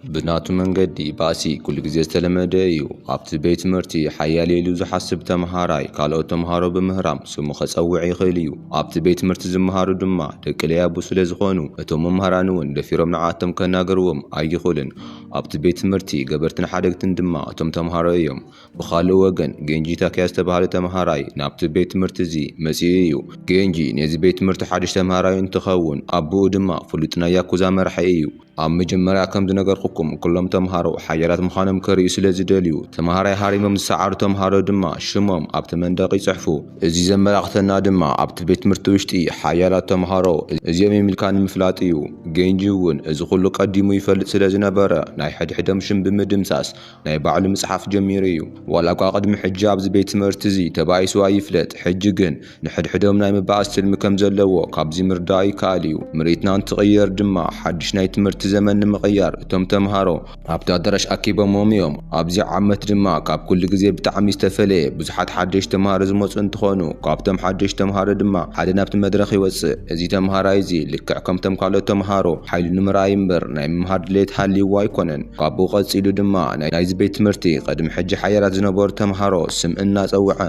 ብናቱ መንገዲ ባእሲ ኩሉ ግዜ ዝተለመደ እዩ። ኣብቲ ቤት ትምህርቲ ሓያል ኢሉ ዝሓስብ ተምሃራይ ካልኦት ተምሃሮ ብምህራም ስሙ ከጸውዕ ይኽእል እዩ። ኣብቲ ቤት ትምህርቲ ዝመሃሩ ድማ ደቂ ለያቡ ስለ ዝኾኑ እቶም መምህራን እውን ደፊሮም ንዓቶም ከናገርዎም ኣይኽእሉን። ኣብቲ ቤት ትምህርቲ ገበርትን ሓደግትን ድማ እቶም ተምሃሮ እዮም። ብኻልእ ወገን ጌንጂ ታኪያ ዝተባህለ ተምሃራይ ናብቲ ቤት ትምህርቲ እዚ መጺኡ እዩ። ጌንጂ ነዚ ቤት ትምህርቲ ሓድሽ ተምሃራይ እንትኸውን ኣቦኡ ድማ ፍሉጥ ናይ ያኩዛ መራሒ እዩ። ኣብ መጀመርያ ከም ዝነገርኩኩም ኩሎም ተምሃሮ ሓያላት ምዃኖም ከርእዩ ስለ ዝደልዩ ተምሃራይ ሃሪሞም ዝሰዓሩ ተምሃሮ ድማ ሽሞም ኣብቲ መንደቕ ይጽሕፉ። እዚ ዘመላኽተና ድማ ኣብቲ ቤት ትምህርቲ ውሽጢ ሓያላት ተምሃሮ እዚኦም እዮም ኢልካ ንምፍላጥ እዩ። ጌንጂ እውን እዚ ኩሉ ቀዲሙ ይፈልጥ ስለ ዝነበረ ናይ ሕድሕዶም ሽም ብምድምሳስ ናይ ባዕሉ ምጽሓፍ ጀሚሩ እዩ። ዋላ እኳ ቅድሚ ሕጂ ኣብዚ ቤት ትምህርቲ እዚ ተባኢሱ ኣይፍለጥ፣ ሕጂ ግን ንሕድሕዶም ናይ ምባኣስ ትልሚ ከም ዘለዎ ካብዚ ምርዳእ ይከኣል እዩ። ምርኢትና እንትቕየር ድማ ሓድሽ ናይ ትምህርቲ ዘመን ንምቕያር እቶም ተምሃሮ ኣብቲ ኣዳራሽ ኣኪቦሞም እዮም። ኣብዚ ዓመት ድማ ካብ ኩሉ ግዜ ብጣዕሚ ዝተፈለየ ብዙሓት ሓደሽ ተምሃሮ ዝመፁ እንትኾኑ ካብቶም ሓደሽ ተምሃሮ ድማ ሓደ ናብቲ መድረኽ ይወፅእ። እዚ ተምሃራይ እዚ ልክዕ ከምቶም ካልኦት ተምሃሮ ሓይሉ ንምርኣይ እምበር ናይ ምምሃር ድሌት ሃልይዎ ኣይኮነን። ካብኡ ቀፂሉ ድማ ናይ ናይዚ ቤት ትምህርቲ ቅድሚ ሕጂ ሓያላት ዝነበሩ ተምሃሮ ስም እናፀውዐ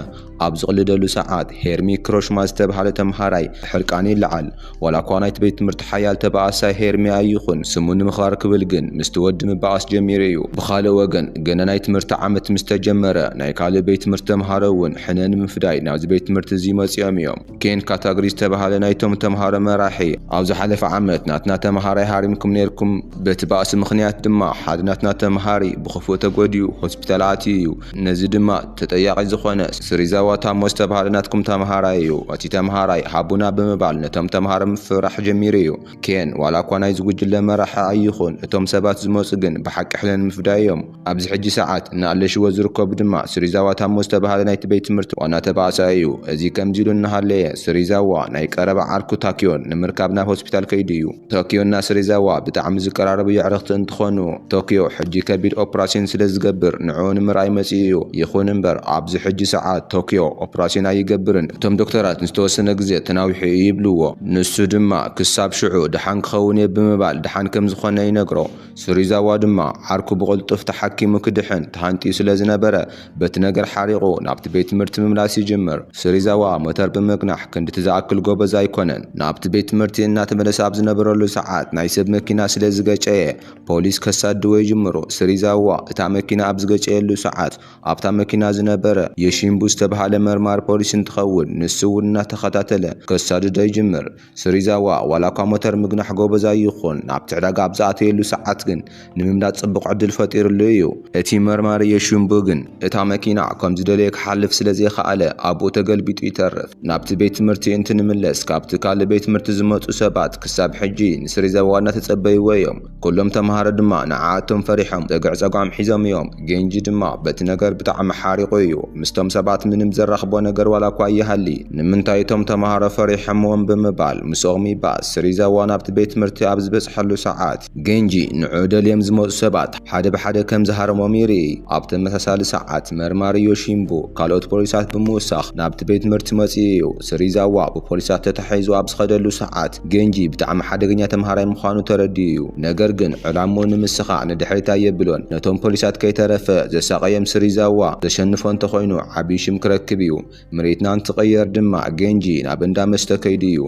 ኣብ ዝቕልደሉ ሰዓት ሄርሚ ክሮሽማ ዝተብሃለ ተምሃራይ ሕርቃን ይለዓል። ዋላ እኳ ናይቲ ቤት ትምህርቲ ሓያል ተባኣሳይ ሄርሚ ኣይኹን ስሙ ንምኽባር ክብል ግን ምስቲ ወዲ ምባኣስ ጀሚሩ እዩ። ብኻልእ ወገን ገና ናይ ትምህርቲ ዓመት ምስ ተጀመረ ናይ ካልእ ቤት ትምህርቲ ተምሃሮ እውን ሕነ ንምፍዳይ ናብዚ ቤት ትምህርቲ እዚ መፂኦም እዮም። ኬን ካታግሪ ዝተባሃለ ናይቶም ተምሃሮ መራሒ ኣብ ዝሓለፈ ዓመት ናትና ተምሃራይ ሃሪምኩም ነርኩም፣ በቲ ባእሲ ምኽንያት ድማ ሓደ ናትና ተምሃሪ ብኽፉእ ተጎዲኡ ሆስፒታል ኣትዩ እዩ። ነዚ ድማ ተጠያቒ ዝኾነ ስሪዛዋ ታሞ ዝተባሃለ ናትኩም ተምሃራይ እዩ። እቲ ተምሃራይ ሃቡና ብምባል ነቶም ተምሃሮ ምፍራሕ ጀሚሩ እዩ። ኬን ዋላ እኳ ናይዚ ጉጅለ መራሒ ኣይኹን እቶም ሰባት ዝመፁ ግን ብሓቂ ሕነ ንምፍዳይ እዮም። ኣብዚ ሕጂ ሰዓት እናኣለሽዎ ዝርከቡ ድማ ስሪዛዋ ታሞ ዝተባሃለ ናይቲ ቤት ትምህርቲ ዋና ተባእሳይ እዩ። እዚ ከምዚ ኢሉ እናሃለየ ስሪዛዋ ናይ ቀረባ ዓርኩ ታኪዮን ንምርካብ ናብ ሆስፒታል ከይዱ እዩ። ቶኪዮና ስሪዛዋ ብጣዕሚ ዝቀራረቡ የዕርኽቲ እንትኾኑ ቶኪዮ ሕጂ ከቢድ ኦፕራሲዮን ስለ ዝገብር ንዕኡ ንምርኣይ መፂኡ እዩ። ይኹን እምበር ኣብዚ ሕጂ ሰዓት ቶኪዮ ኦፕራሲዮን ኣይገብርን። እቶም ዶክተራት ንዝተወሰነ ግዜ ተናዊሑ እዩ ይብልዎ። ንሱ ድማ ክሳብ ሽዑ ደሓን ክኸውን እየ ብምባል ደሓን ከም ዝኾነ ይነግሮ። ስሪዛዋ ድማ ዓርኩ ብቕልጡፍ ተሓኪሙ ክድሕን ተሃንጥዩ ስለ ዝነበረ በቲ ነገር ሓሪቑ ናብቲ ቤት ትምህርቲ ምምላስ ይጅምር። ስሪዛዋ ሞተር ብምግናሕ ክንድቲ ዝኣክል ጎበዝ ኣይኮነን። ናብቲ ቤት ትምህርቲ እናተመለሰ ኣብ ዝነበረሉ ሰዓት ናይ ሰብ መኪና ስለ ዝገጨየ ፖሊስ ከሳድዎ ይጅምሩ። ስሪዛዋ እታ መኪና ኣብ ዝገጨየሉ ሰዓት ኣብታ መኪና ዝነበረ የሺምቡ ዝተብሃለ መርማሪ ፖሊስ እንትኸውን ንሱ እውን እናተኸታተለ ከሳድዶ ይጅምር። ስሪዛዋ ዋላ እኳ ሞተር ምግናሕ ጎበዝ ኣይኹን ናብቲ ዕዳጋ ኣብ ዝኣተየሉ ሰዓት ግን ንምምላጥ ጽቡቕ ዕድል ፈጢሩሉ እዩ። እቲ መርማሪ የሺምቡ ግን እታ መኪና ከም ዝደለየ ክሓልፍ ስለ ዘይከኣለ ኣብኡ ተገልቢጡ ይተርፍ። ናብቲ ቤት ትምህርቲ እንትንምለስ ካብቲ ካልእ ቤት ትምህርቲ ዝመጹ ሰባት ክሳብ ሕጂ ንስሪዛዋ እናተጸበይዎ እዮም። ኩሎም ተምሃሮ ድማ ንዓኣቶም ፈሪሖም ጸግዕ ጸጓም ሒዞም እዮም። ጌንጂ ድማ በቲ ነገር ብጣዕሚ ሓሪቑ እዩ። ምስቶም ሰባት ምንም ዘራኽቦ ነገር ዋላ እኳ ይሃሊ ንምንታይ እቶም ተምሃሮ ፈሪሖምዎም ብምባል ምስኦም ይባእ። ስሪዛዋ ናብቲ ቤት ትምህርቲ ኣብ ዝበጽሐሉ ሰዓት ጌንጂ ንዑ ደልዮም ዝመጹ ሰባት ሓደ ብሓደ ከም ዝሃረሞም ይርኢ። ኣብ ተመሳሳሊ ሰዓት መርማሪ ዮሺምቡ ካልኦት ፖሊሳት ብምውሳኽ ናብቲ ቤት ትምህርቲ መጺኡ እዩ። ስሪዛዋ ብፖሊሳት ተታሒዙ ኣብ ዝኸደሉ ሰዓት ጌንጂ ብጣዕሚ ሓደገኛ ተምሃራይ ምዃኑ ተረዲኡ እዩ። ነገር ግን ዕላምኡ ንምስኻዕ ንድሕሪት ኣየብሎን። ነቶም ፖሊሳት ከይተረፈ ዘሳቐዮም ስሪዛዋ ዘሸንፎ እንተኾይኑ ዓብዪ ሽም ክረክብ እዩ። ምርኢትና እንትቕየር ድማ ጌንጂ ናብ እንዳ መስተ ከይዱ እዩ።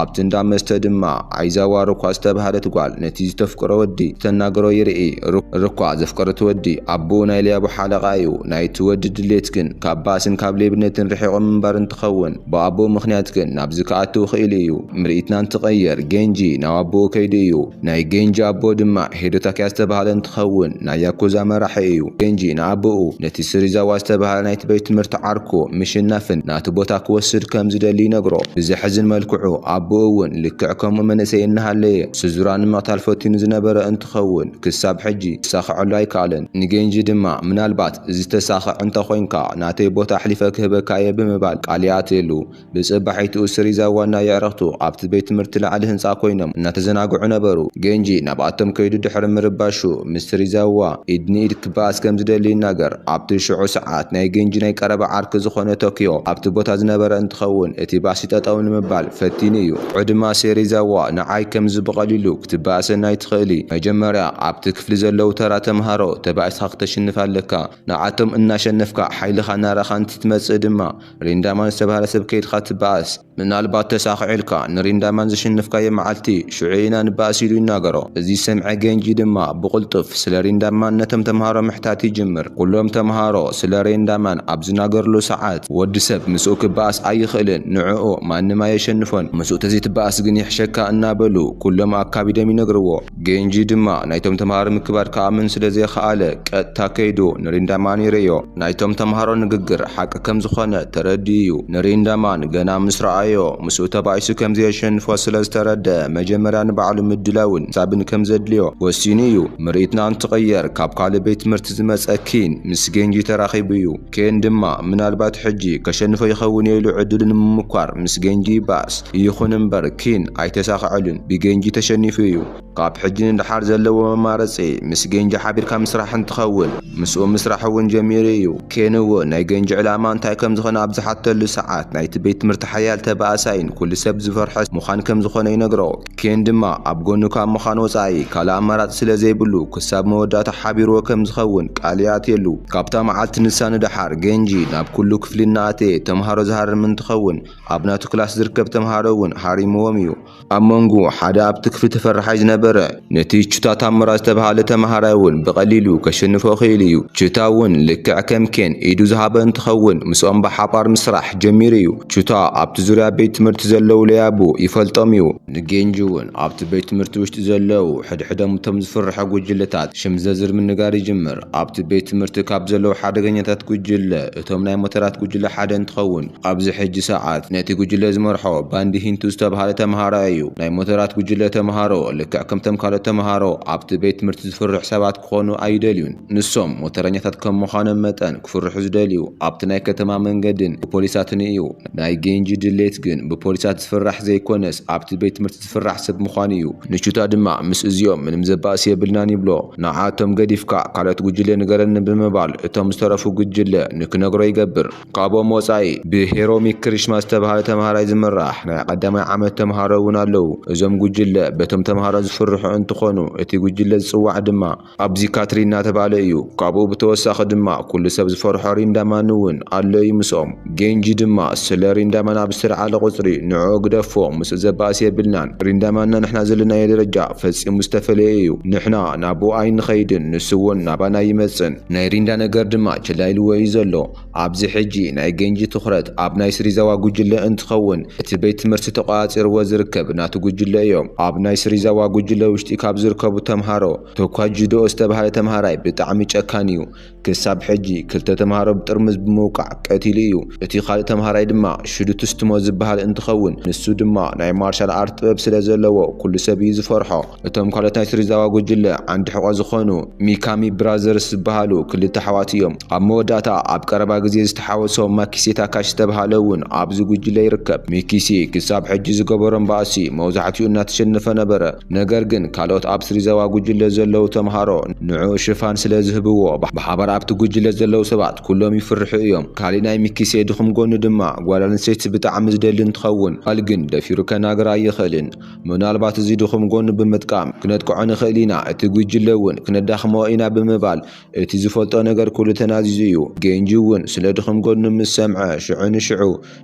ኣብቲ እንዳ መስተ ድማ ኣይዛዋ ሩኳ ዝተባህለት ጓል ነቲ ዝተፍቅሮ ወዲ ተናግሮ ይርኢ። ሩ-፣ ሩኳ ዘፍቀረት ወዲ ኣቦኡ ናይ ለያቡ ሓለቓ እዩ። ናይቲ ወዲ ድሌት ግን ካብ ባእስን ካብ ሌብነትን ርሒቑ ምንባር እንትኸውን ብኣቦኡ ምኽንያት ግን ናብዚ ክኣትው ክኢሉ እዩ። ምርኢትና እንትቕየር ጌንጂ ናብ ኣቦኡ ከይዱ እዩ። ናይ ጌንጂ ኣቦ ድማ ሄዶ ታኪያ ዝተባህለ እንትኸውን ናይ ያኩዛ መራሒ እዩ። ጌንጂ ንኣቦኡ ነቲ ስሪዛዋ ዝተባህለ ናይቲ ቤት ትምህርቲ ዓርኩ ምሽናፍን ናቲ ቦታ ክወስድ ከም ዝደሊ ይነግሮ። ብዘሕዝን መልክዑ ኣቦኡ እውን ልክዕ ከምኡ መንእሰይ እናሃለየ ስዙራ ንምቕታል ፈቲኑ ዝነበረ እንትኸውን ክሳብ ሕጂ ክሳኽዐሉ ኣይከኣለን። ንጌንጂ ድማ ምናልባት እዚ ተሳኽዕ እንተኾይንካ ናተይ ቦታ ኣሕሊፈ ክህበካ እየ ብምባል ቃል ይኣትየሉ። ብጽባሒትኡ ስሪዛዋ እና የዕረኽቱ ኣብቲ ቤት ትምህርቲ ላዕሊ ህንጻ ኮይኖም እናተዘናግዑ ነበሩ። ጌንጂ ናብኣቶም ከይዱ ድሕሪ ምርባሹ ምስ ስሪዛዋ ኢድ ንኢድ ክበኣስ ከም ዝደሊ ይናገር። ኣብቲ ሽዑ ሰዓት ናይ ጌንጂ ናይ ቀረባ ዓርኪ ዝኾነ ቶኪዮ ኣብቲ ቦታ ዝነበረ እንትኸውን እቲ ባሲ ጠጠው ንምባል ፈቲኑ እዩ። ሽዑ ድማ ስሪዛዋ ንዓይ ከምዚ ብቐሊሉ ክትበኣሰኒ ኣይትኽእሊ፣ መጀመርያ ኣብቲ ክፍሊ ዘለዉ ተራ ተምሃሮ ተባኢስኻ ክተሽንፍ ኣለካ። ንዓቶም እናሸነፍካ ሓይልኻ እናረኻ እንትትመጽእ ድማ ሪንዳማን ዝተባህለ ሰብ ከይድካ ትበኣስ። ምናልባት ተሳኺዑልካ ንሪንዳማን ዘሸነፍካዮ መዓልቲ ሽዑ ኢና ንበኣስ ኢሉ ይናገሮ። እዚ ዝሰምዐ ጌንጂ ድማ ብቕልጡፍ ስለ ሪንዳማን ነቶም ተምሃሮ ምሕታት ይጅምር። ኩሎም ተምሃሮ ስለ ሪንዳማን ኣብ ዝናገርሉ ሰዓት ወዲ ሰብ ምስኡ ክበኣስ ኣይኽእልን፣ ንዕኡ ማንም ኣየሸንፎን፣ ምስኡ ተዘይትበኣስ ግን ይሕሸካ እናበሉ ኩሎም ኣካቢዶም ይነግርዎ። ጌንጂ ድማ ናይቶም ተምሃሮ ምክባድ ክኣምን ስለ ዘይኸኣለ ቀጥታ ከይዱ ንሪንዳማን ይርእዮ። ናይቶም ተምሃሮ ንግግር ሓቂ ከም ዝኾነ ተረዲኡ እዩ። ንሪንዳማን ገና ምስ ረኣዮ ምስኡ ተባኢሱ ከም ዘየሸንፎ ስለ ዝተረደአ መጀመርያ ንባዕሉ ምድላውን ሳብን ከም ዘድልዮ ወሲኑ እዩ። ምርኢትና እንትቕየር ካብ ካልእ ቤት ትምህርቲ ዝመጸ ኪን ምስ ጌንጂ ተራኺቡ እዩ። ኬን ድማ ምናልባት ሕጂ ከሸንፎ ይኸውን እየ ኢሉ ዕድሉ ንምምኳር ምስ ጌንጂ ይባእስ። ይኹን እምበር ኪን ኣይተሳኽዐሉን፣ ብጌንጂ ተሸኒፉ እዩ። ካብ ሕጂ ንደሓር ዘለዎ መማረፂ ምስ ጌንጂ ሓቢርካ ምስራሕ እንትኸውን ምስኡ ምስራሕ እውን ጀሚሩ እዩ። ኬን እውን ናይ ጌንጂ ዕላማ እንታይ ከም ዝኾነ ኣብ ዝሓተሉ ሰዓት ናይቲ ቤት ትምህርቲ ሓያል ተባእሳይን ኩሉ ሰብ ዝፈርሐ ምዃን ከም ዝኾነ ይነግሮ። ኬን ድማ ኣብ ጎኑ ካብ ምዃን ወፃኢ ካልእ ኣማራፂ ስለ ዘይብሉ ክሳብ መወዳእታ ሓቢርዎ ከም ዝኸውን ቃል ይኣትየሉ። ካብታ መዓልቲ ንሳ ንደሓር ጌንጂ ናብ ኩሉ ክፍሊ እናኣተየ ተምሃሮ ዝሃርም እንትኸውን ኣብ ናቱ ክላስ ዝርከብ ተምሃሮ እውን ሃሪምዎም እዩ። ኣብ መንጎ ሓደ ኣብቲ ክፍሊ ተፈራሓይ ዝነበረ ነቲ ቹታ ታምራ ዝተባህለ ተምሃራይ እውን ብቐሊሉ ከሸንፎ ክእል እዩ። ቹታ እውን ልክዕ ከም ኬን ኢዱ ዝሃበ እንትኸውን ምስኦም ብሓባር ምስራሕ ጀሚሩ እዩ። ቹታ ኣብቲ ዙርያ ቤት ትምህርቲ ዘለዉ ለያቡ ይፈልጦም እዩ። ንጌንጂ እውን ኣብቲ ቤት ትምህርቲ ውሽጢ ዘለዉ ሕድሕዶም እቶም ዝፍርሖ ጉጅለታት ሽም ዘዝር ምንጋር ይጅምር። ኣብቲ ቤት ትምህርቲ ካብ ዘለዉ ሓደገኛታት ጉጅለ እቶም ናይ ሞተራት ጉጅለ ሓደ እንትኸውን ኣብዚ ሕጂ ሰዓት ነቲ ጉጅለ ዝመርሖ ባንዲ ሂንቱ ዝተባህለ ተምሃራይ እዩ። ናይ ሞተራት ጉጅለ ተምሃሮ ልክዕ ከምቶም ካልኦት ተምሃሮ ኣብቲ ቤት ትምህርቲ ዝፍርሑ ሰባት ክኾኑ ኣይደልዩን። ንሶም ሞተረኛታት ከም ምዃኖም መጠን ክፍርሑ ዝደልዩ ኣብቲ ናይ ከተማ መንገድን ብፖሊሳትን እዩ። ናይ ጌንጂ ድሌት ግን ብፖሊሳት ዝፍራሕ ዘይኮነስ ኣብቲ ቤት ትምህርቲ ዝፍራሕ ሰብ ምዃኑ እዩ። ንቹታ ድማ ምስ እዚኦም ምንም ዘባእስ የብልናን ይብሎ። ንዓቶም ገዲፍካ ካልኦት ጉጅለ ንገረኒ ብምባል እቶም ዝተረፉ ጉጅለ ንክነግሮ ይገብር። ካብኦም ወፃኢ ብሄሮሚክ ክሪሽማ ዝተባህለ ተምሃራይ ዝምራሕ ናይ ቀዳማይ ዓመት ተምሃሮ እውን ኣለዉ። እዞም ጉጅለ በቶም ተምሃሮ ዝፍርሑ እንትኾኑ እቲ ጉጅለ ዝፅዋዕ ድማ ኣብዚ ካትሪ እናተባህለ እዩ። ካብኡ ብተወሳኺ ድማ ኩሉ ሰብ ዝፈርሖ ሪንዳማን እውን ኣሎ እዩ ምስኦም። ጌንጂ ድማ ስለ ሪንዳማን ኣብ ዝተልዓለ ቁፅሪ ንዕኡ ግደፎ፣ ምስኡ ዘባእስ የብልናን። ሪንዳማንና ንሕና ዘለናዮ ደረጃ ፈፂሙ ዝተፈለየ እዩ። ንሕና ናብኡ ኣይንኸይድን፣ ንሱ እውን ናባና ይመፅን። ናይ ሪንዳ ነገር ድማ ችላ ኢልዎ እዩ ዘሎ። ኣብዚ ሕጂ ናይ ጌንጂ ትኹረት ኣብ ናይ ስሪዛዋ ጉጅለ እንትኸውን እቲ ቤት ትምህርቲ ተቆፃፂርዎ ዝርከብ ናቱ ጉጅለ እዮም። ኣብ ናይ ስሪዛዋ ጉጅለ ውሽጢ ካብ ዝርከቡ ተምሃሮ ቶኳ ጁዶ ዝተባህለ ተምሃራይ ብጣዕሚ ጨካን እዩ። ክሳብ ሕጂ ክልተ ተምሃሮ ብጥርሙዝ ብምውቃዕ ቀቲሉ እዩ። እቲ ካልእ ተምሃራይ ድማ ሽዱትስትሞ ዝበሃል እንትኸውን ንሱ ድማ ናይ ማርሻል ኣርት ጥበብ ስለ ዘለዎ ኩሉ ሰብ እዩ ዝፈርሖ። እቶም ካልኦት ናይ ስሪዛዋ ጉጅለ ዓንዲ ሕቖ ዝኾኑ ሚካሚ ብራዘርስ ዝበሃሉ ክልተ ኣሕዋት እዮም። ኣብ መወዳእታ ኣብ ቀረባ ግዜ ዝተሓወሶ ማኪሴ ታካሽ ዝተባሃለ እውን ኣብዚ ጉጅለ ይርከብ። ሚኪሴ ክሳብ ሕጂ ዝገበሮም ባእሲ መብዛሕትኡ እናተሸነፈ ነበረ። ነገር ግን ካልኦት ኣብ ስሪዛዋ ጉጅለ ዘለዉ ተምሃሮ ንዕኡ ሽፋን ስለ ዝህብዎ ብሓባር ኣብቲ ጉጅለ ዘለዉ ሰባት ኩሎም ይፍርሑ እዮም። ካሊእ ናይ ሚኪሴ ድኹም ጎኑ ድማ ጓል ኣንስተይቲ ብጣዕሚ ዝደሊ እንትኸውን ጓል ግን ደፊሩ ከናግር ኣይኽእልን። ምናልባት እዚ ድኹም ጎኑ ብምጥቃም ክነጥቅዖ ንኽእል ኢና፣ እቲ ጉጅለ እውን ክነዳኽሞ ኢና ብምባል እቲ ዝፈልጦ ነገር ኩሉ ተናዚዙ እዩ። ጌንጂ እውን ስለ ድኹም ጎኑ ምስ ሰምዐ ሽዑ ንሽዑ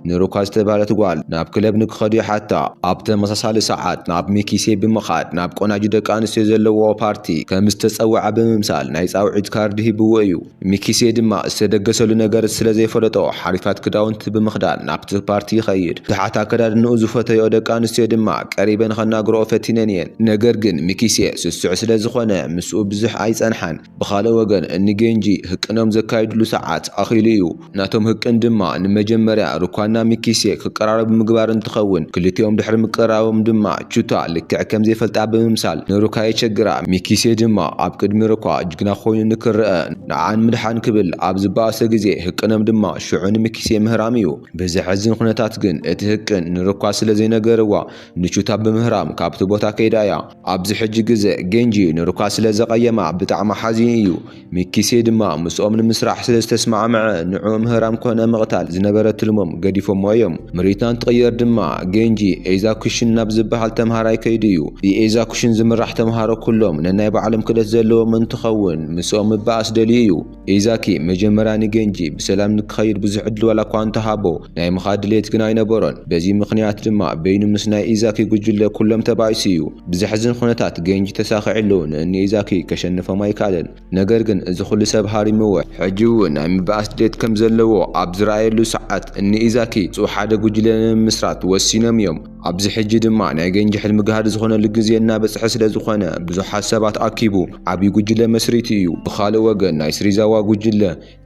ንሩካ ዝተባህለት ጓል ናብ ክለብ ንክኸዱ ይሓታ። ኣብ ተመሳሳሊ ሰዓት ናብ ሚኪሴ ብምኻድ ናብ ቆናጁ ደቂ ኣንስትዮ ዘለዎ ፓርቲ ከም ዝተጸውዐ ብምምሳል ናይ ጻውዒት ካርድ ሂብዎ እዩ። ሚኪሴ ድማ ዝተደገሰሉ ነገር ስለ ዘይፈለጦ ሓሪፋት ክዳውንቲ ብምኽዳን ናብቲ ፓርቲ ይኸይድ። ብዙሓት ኣከዳድንኡ ዝፈተዮ ደቂ ኣንስትዮ ድማ ቀሪበን ከናግረኦ ፈቲነን እየን። ነገር ግን ሚኪሴ ስሱዕ ስለ ዝኾነ ምስኡ ብዙሕ ኣይጸንሓን። ብኻልእ ወገን እኒ ጌንጂ ህቅኖም ዘካይድሉ ሰዓት ኣኺሉ እዩ። ናቶም ህቅን ድማ ንመጀመርያ ሩኳና ሚኪሴ ክቀራረቡ ምግባር እንትኸውን ክልቲኦም ድሕሪ ምቅራቦም ድማ ቹታ ልክዕ ከም ዘይፈልጣ ብምምሳል ንሩካ የቸግራ። ሚኪሴ ድማ ኣብ ቅድሚ ሩኳ ጅግና ኮይኑ ንክረአ ንዓን ምድሓን ክብል ኣብ ዝበኣሰ ግዜ ህቅኖም ድማ ሽዑ ንሚኪሴ ምህራም እዩ። ብዘሕዝን ኩነታት ግን እቲ ህቅን ንሩኳ ስለ ዘይነገርዋ ንቹታ ብምህራም ካብቲ ቦታ ከይዳ እያ። ኣብዚ ሕጂ ግዘ ጌንጂ ንሩካ ስለ ዘቐየማ ብጣዕሚ ሓዚኑ እዩ። ሚኪሴ ድማ ምስኦም ንምስራሕ ስለ ዝተስማዕመዐ ንዕኡ ምህራም ኮነ ምቕታል ዝነበረ ትልሞም ገዲፎሞ እዮም። ምርኢትና እንትቕየር ድማ ጌንጂ ኤዛ ኩሽን ናብ ዝበሃል ተምሃራይ ከይዱ እዩ። ብኤዛ ኩሽን ዝምራሕ ተምሃሮ ኩሉ ሎም ነናይ ባዕሎም ክእለት ዘለዎም እንትኸውን፣ ምስኦም ምባኣስ ደልዩ እዩ። ኢዛኪ መጀመርያ ንገንጂ ብሰላም ንክኸይድ ብዙሕ ዕድል ዋላ እኳ እንተሃቦ፣ ናይ ምኻድ ድሌት ግን ኣይነበሮን። በዚ ምኽንያት ድማ በይኑ ምስ ናይ ኢዛኪ ጉጅለ ኩሎም ተባኢሱ እዩ። ብዘሕዝን ኩነታት ገንጂ ተሳኺዕሉ ንእኒ ኢዛኪ ከሸንፎም ኣይከኣለን። ነገር ግን እዚ ኩሉ ሰብ ሃሪምዎ። ሕጂ እውን ናይ ምባኣስ ድሌት ከም ዘለዎ ኣብ ዝረኣየሉ ሰዓት፣ እኒ ኢዛኪ ጽኡ ሓደ ጉጅለ ንምምስራት ወሲኖም እዮም። ኣብዚ ሕጂ ድማ ናይ ገንጂ ሕልሚ ገሃድ ዝኾነሉ ግዜ እናበጽሐ ስለ ዝኾነ፣ ብዙሓት ሰባት ኣኪቡ ዓብዪ ጉጅለ መስሪቱ እዩ። ብኻልእ ወገን ናይ ስሪዛዋ ጉጅለ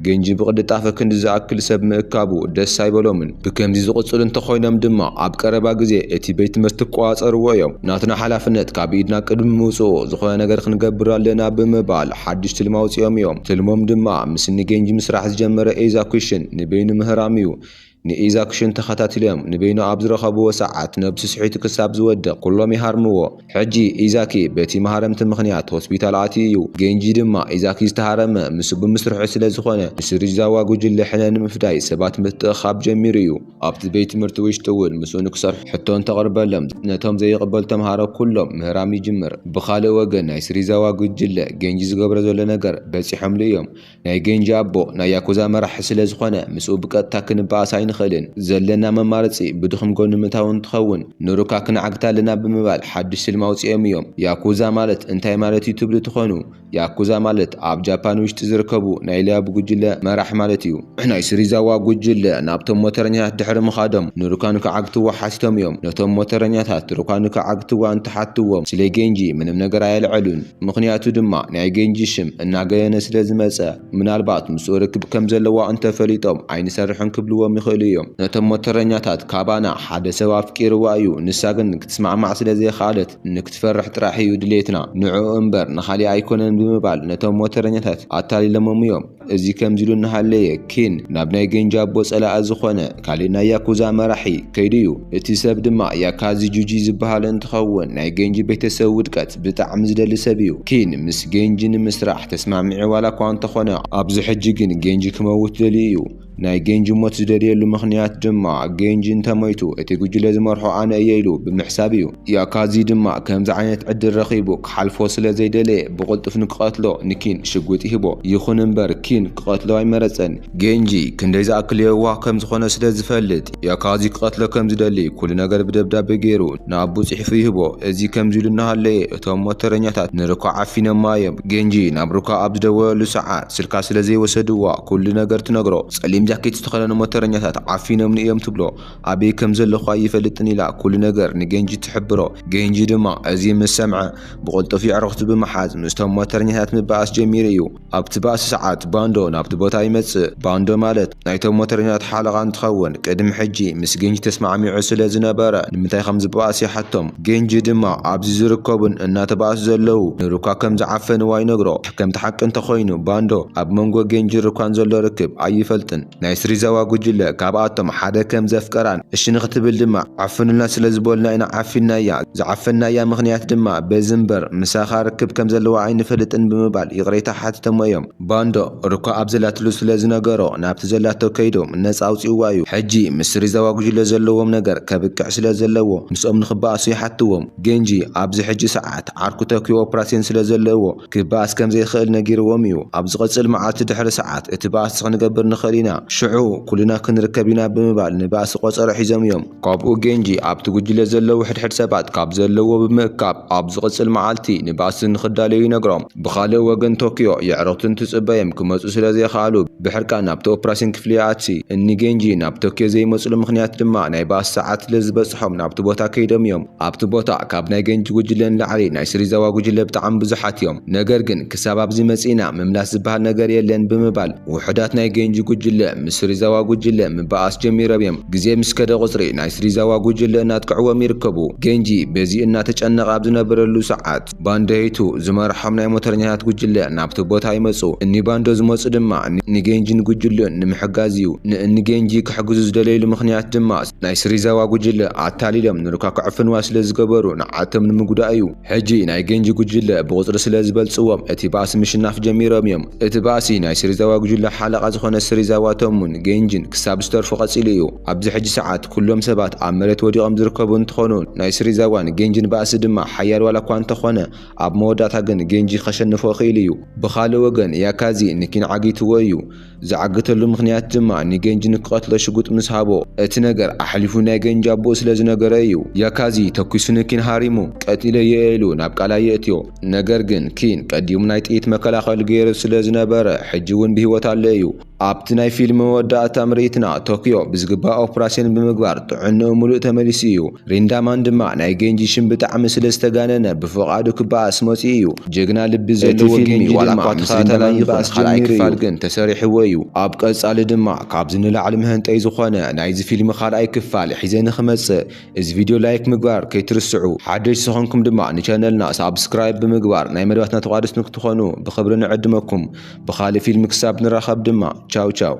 ገንጂ ብቕልጣፈ ክንዲ ዝኣክል ሰብ ምእካቡ ደስ ኣይበሎምን። ብከምዚ ዝቕጽሉ እንተኾይኖም ድማ ኣብ ቀረባ ግዜ እቲ ቤት ትምህርቲ ክቋጸርዎ እዮም። ናትና ሓላፍነት ካብ ኢድና ቅድሚ ምውጽኡ ዝኾነ ነገር ክንገብር ኣለና ብምባል ሓድሽ ትልሚ ኣውጺኦም እዮም። ትልሞም ድማ ምስ ንገንጂ ምስራሕ ዝጀመረ ኤዛኩሽን ንበይኑ ምህራም እዩ። ንኢዛኩሽን ተኸታቲሎም ንበይኑ ኣብ ዝረኸብዎ ሰዓት ነብሱ ስሒቱ ክሳብ ዝወድቕ ኩሎም ይሃርምዎ። ሕጂ ኢዛኪ በቲ መሃረምቲ ምኽንያት ሆስፒታል ኣትዩ እዩ። ገንጂ ድማ ኢዛኪ ዝተሃረመ ምስኡ ብምስርሑ ስለ ዝኾነ፣ ንስሪዛዋ ጉጅለ ሕነ ንምፍዳይ ሰባት ምትእኻብ ጀሚሩ እዩ። ኣብቲ ቤት ትምህርቲ ውሽጢ እውን ምስኡ ንክሰርሑ ሕቶ እንተቕርበሎም፣ ነቶም ዘይቕበሉ ተምሃሮ ኩሎም ምህራም ይጅምር። ብኻልእ ወገን ናይ ስሪዛዋ ጉጅለ ገንጂ ዝገብሮ ዘሎ ነገር በጺሖምሉ እዮም። ናይ ገንጂ ኣቦ ናይ ያኩዛ መራሒ ስለ ዝኾነ ምስኡ ብቀጥታ ክንበኣስ ኣይንኽእልን። ዘለና መማረጺ ብድኹም ጎኑ ምእታው እንትኸውን ንሩካ ክንዓግታ ኣለና ብምባል ሓድሽ ስልሚ ኣውጺኦም እዮም። ያኩዛ ማለት እንታይ ማለት እዩ ትብሉ ትኾኑ? ያኩዛ ማለት ኣብ ጃፓን ውሽጢ ዝርከቡ ናይ ሊያቡ ጉጅለ መራሕ ማለት እዩ። ናይ ስሪዛዋ ጉጅለ ናብቶም ሞተረኛታት ድሕሪ ምኻዶም ንሩካን ክዓግትዎ ሓቲቶም እዮም። ነቶም ሞተረኛታት ሩካን ክዓግትዋ እንትሓትዎም ስለ ገንጂ ምንም ነገር ኣየልዐሉን። ምኽንያቱ ድማ ናይ ገንጂ ሽም እናገነነ ስለ ዝመጸ፣ ምናልባት ምስኡ ርክብ ከም ዘለዋ እንተፈሊጦም ኣይንሰርሕን ክብልዎም ይኽእሉ እዮም። ነቶም ሞተረኛታት ካባና ሓደ ሰብ ኣፍቂርዋ እዩ፣ ንሳ ግን ክትስማዕማዕ ስለ ዘይኸኣለት ንክትፈርሕ ጥራሕ እዩ ድሌትና። ንዕኡ እምበር ንኻሊእ ኣይኮነን ብምባል ነቶም ሞተረኛታት ኣታሊሎሞም እዮም። እዚ ከምዚ ኢሉ እናሃለየ ኪን ናብ ናይ ገንጂ ኣቦ ጸላኢ ዝኾነ ካሊእ ናይ ያኩዛ መራሒ ከይዱ እዩ። እቲ ሰብ ድማ ያካዚ ጁጂ ዝበሃል እንትኸውን ናይ ገንጂ ቤተሰብ ውድቀት ብጣዕሚ ዝደሊ ሰብ እዩ። ኪን ምስ ገንጂ ንምስራሕ ተስማሚዑ ዋላ እኳ እንተኾነ ኣብዚ ሕጂ ግን ገንጂ ክመውት ደልዩ እዩ። ናይ ገንጂ ሞት ዝደልየሉ ምኽንያት ድማ ገንጂ እንተሞይቱ እቲ ጉጅለ ዝመርሖ ኣነ እየ ኢሉ ብምሕሳብ እዩ። ያካዚ ድማ ከምዚ ዓይነት ዕድል ረኺቡ ክሓልፎ ስለ ዘይደለየ ብቕልጡፍ ንክቐትሎ ንኪን ሽጉጥ ይህቦ። ይኹን እምበር ኪን ክቐትሎ ኣይመረጸን። ገንጂ ክንደይ ዝኣክል የዋህ ከም ዝኾነ ስለ ዝፈልጥ ያካዚ ክቐትሎ ከም ዝደሊ ኩሉ ነገር ብደብዳቤ ገይሩ ንኣቡ ጽሒፉ ይህቦ። እዚ ከምዚ ኢሉ እናሃለየ እቶም ሞተረኛታት ንሩካ ዓፊኖማ እዮም። ገንጂ ናብ ሩካ ኣብ ዝደወለሉ ሰዓት ስልካ ስለ ዘይወሰድዋ ኩሉ ነገር ትነግሮ። ጸሊም ጃኬት ዝተኸደኑ ሞተረኛታት ዓፊኖምኒ እዮም ትብሎ። ኣበይ ከም ዘለኹ ኣይፈልጥን ኢላ ኩሉ ነገር ንገንጂ ትሕብሮ። ገንጂ ድማ እዚ ምስ ሰምዐ ብቕልጡፍ የዕሩኽቱ ብምሓዝ ምስቶም ሞተረኛታት ምባኣስ ጀሚሩ እዩ። ኣብቲ ባእሲ ሰዓት ባንዶ ናብቲ ቦታ ይመጽእ። ባንዶ ማለት ናይቶም ሞተረኛታት ሓለቓ እንትኸውን ቅድሚ ሕጂ ምስ ገንጂ ተስማዕሚዑ ስለ ዝነበረ ንምንታይ ከም ዝበኣስ ይሓቶም። ገንጂ ድማ ኣብዚ ዝርከቡን እናተባእሱ ዘለዉ ንሩካ ከም ዝዓፈንዋ ይነግሮ። ከምቲ ሓቂ እንተኾይኑ ባንዶ ኣብ መንጎ ገንጂ ሩካን ዘሎ ርክብ ኣይፈልጥን። ናይ ስሪዛዋ ጉጅለ ካብኣቶም ሓደ ከም ዘፍቀራን እሺ ንኽትብል ድማ ዓፍኑልና ስለ ዝበሉና ኢና ዓፊናያ። ዝዓፈናያ ምኽንያት ድማ በዚ እምበር ምሳኻ ርክብ ከም ዘለዋ ኣይንፈልጥን ብምባል ይቕሬታ ሓቲቶሞ እዮም። ባንዶ ሩካ ኣብ ዘላትሉ ስለ ዝነገሮ ናብቲ ዘላቶ ከይዶም ነጻ ኣውጺእዋ እዩ። ሕጂ ምስ ስሪዛዋ ጉጅለ ዘለዎም ነገር ከብቅዕ ስለ ዘለዎ ምስኦም ንኽበኣሱ ይሓትዎም። ገንጂ ኣብዚ ሕጂ ሰዓት ዓርኩ ቶኪዮ ኦፕራሲዮን ስለ ዘለዎ ክበኣስ ከም ዘይኽእል ነጊርዎም እዩ። ኣብ ዝቕጽል መዓልቲ ድሕሪ ሰዓት እቲ ባእሲ ክንገብር ንኽእል ኢና። ሽዑ ኩልና ክንርከብ ኢና ብምባል ንባእሲ ቆጸሮ ሒዞም እዮም። ካብኡ ገንጂ ኣብቲ ጉጅለ ዘለዉ ሕድሕድ ሰባት ካብ ዘለዎ ብምእካብ ኣብ ዝቕጽል መዓልቲ ንባእሲ ንኽዳለዩ ይነግሮም። ብኻልእ ወገን ቶኪዮ የዕሩኽቱ እንትጽበዮም ክመጹ ስለ ዘይኸኣሉ ብሕርቃን ናብቲ ኦፕራሲዮን ክፍሊ ይኣቲ። እኒ ገንጂ ናብ ቶኪዮ ዘይመጽሉ ምኽንያት ድማ ናይ ባእሲ ሰዓት ስለ ዝበጽሖም ናብቲ ቦታ ከይዶም እዮም። ኣብቲ ቦታ ካብ ናይ ገንጂ ጉጅለ ንላዕሊ ናይ ስሪዛዋ ጉጅለ ብጣዕሚ ብዙሓት እዮም። ነገር ግን ክሳብ ኣብዚ መጺእና ምምላስ ዝበሃል ነገር የለን ብምባል ውሑዳት ናይ ገንጂ ጉጅለ ምስ ስሪዛዋ ጉጅለ ምበኣስ ጀሚሮም እዮም። ግዜ ምስ ከደ ቁጽሪ ናይ ስሪዛዋ ጉጅለ እናጥቅዕዎም ይርከቡ። ገንጂ በዚ እናተጨነቐ ኣብ ዝነበረሉ ሰዓት ባንደይቱ ዝመርሖም ናይ ሞተረኛታት ጉጅለ ናብቲ ቦታ ይመጹ። እኒ ባንዶ ዝመጹ ድማ ን-፣ ንገንጂን ጉጅሉን ንምሕጋዝ እዩ። ንእኒ ገንጂ ክሕግዙ ዝደለይሉ ምኽንያት ድማ ናይ ስሪዛዋ ጉጅለ ኣታሊሎም ንሩካ ክዕፍንዋ ስለ ዝገበሩ ንዓቶም ንምጉዳእ እዩ። ሕጂ ናይ ገንጂ ጉጅለ ብቑጽሪ ስለ ዝበልጽዎም እቲ ባእሲ ምሽናፍ ጀሚሮም እዮም። እቲ ባእሲ ናይ ስሪዛዋ ጉጅለ ሓለቓ ዝኾነ ስሪዛዋ ቶሙን ጌንጂን ክሳብ ዝተርፉ ቀጺሉ እዩ። ኣብዚ ሕጂ ሰዓት ኩሎም ሰባት ኣብ መሬት ወዲቖም ዝርከቡ እንትኾኑ፣ ናይ ስሪዛዋን ጌንጂን ባእሲ ድማ ሓያል ዋላ እኳ እንተኾነ፣ ኣብ መወዳእታ ግን ጌንጂ ከሸንፎ ክኢሉ እዩ። ብኻልእ ወገን ያካዚ ንኪን ዓጊትዎ እዩ። ዝዓገተሉ ምኽንያት ድማ ንጌንጂ ንክቐትሎ ሽጉጥ ምስ ሃቦ፣ እቲ ነገር ኣሕሊፉ ናይ ጌንጂ ኣቦኡ ስለ ዝነገሮ እዩ። ያካዚ ተኩሱ ንኪን ሃሪሙ፣ ቀቲለዮ ኢሉ ናብ ቃላይ የእትዮ። ነገር ግን ኪን ቀዲሙ ናይ ጥይት መከላኸሊ ገይሩ ስለ ዝነበረ፣ ሕጂ እውን ብህይወት ኣሎ እዩ። ኣብቲ ናይ ፊልም መወዳእታ ምርኢትና፣ ቶክዮ ብዝግባእ ኦፕራሲዮን ብምግባር ጥዕንኡ ምሉእ ተመሊሱ እዩ። ሪንዳማን ድማ ናይ ጌንጂ ሽም ብጣዕሚ ስለ ዝተጋነነ ብፍቓዱ ክበኣስ መፂኡ እዩ። ጀግና ልቢ እቲ ዘለዎ ፊልም ጌንጂ ዋላ ድማ እኳ ምስ ተኸታታላይ ሪንዳማን ይኹን ምበኣስ ካልኣይ ጀሚሩ ክፋል እዩ። ግን ተሰሪሕዎ እዩ። ኣብ ቀጻሊ ድማ ካብዚ ንላዕሊ መህንጠይ ዝኾነ ናይዚ ፊልም ካልኣይ ክፋል ሒዘ ንኽመጽእ እዚ ቪድዮ ላይክ ምግባር ከይትርስዑ። ሓደሽ ዝኾንኩም ድማ ንቻነልና ሳብስክራይብ ብምግባር ናይ መደባትና ተቋደስቲ ንክትኾኑ ብኽብሪ ንዕድመኩም። ብኻልእ ፊልም ክሳብ ንራኸብ ድማ ቻው ቻው።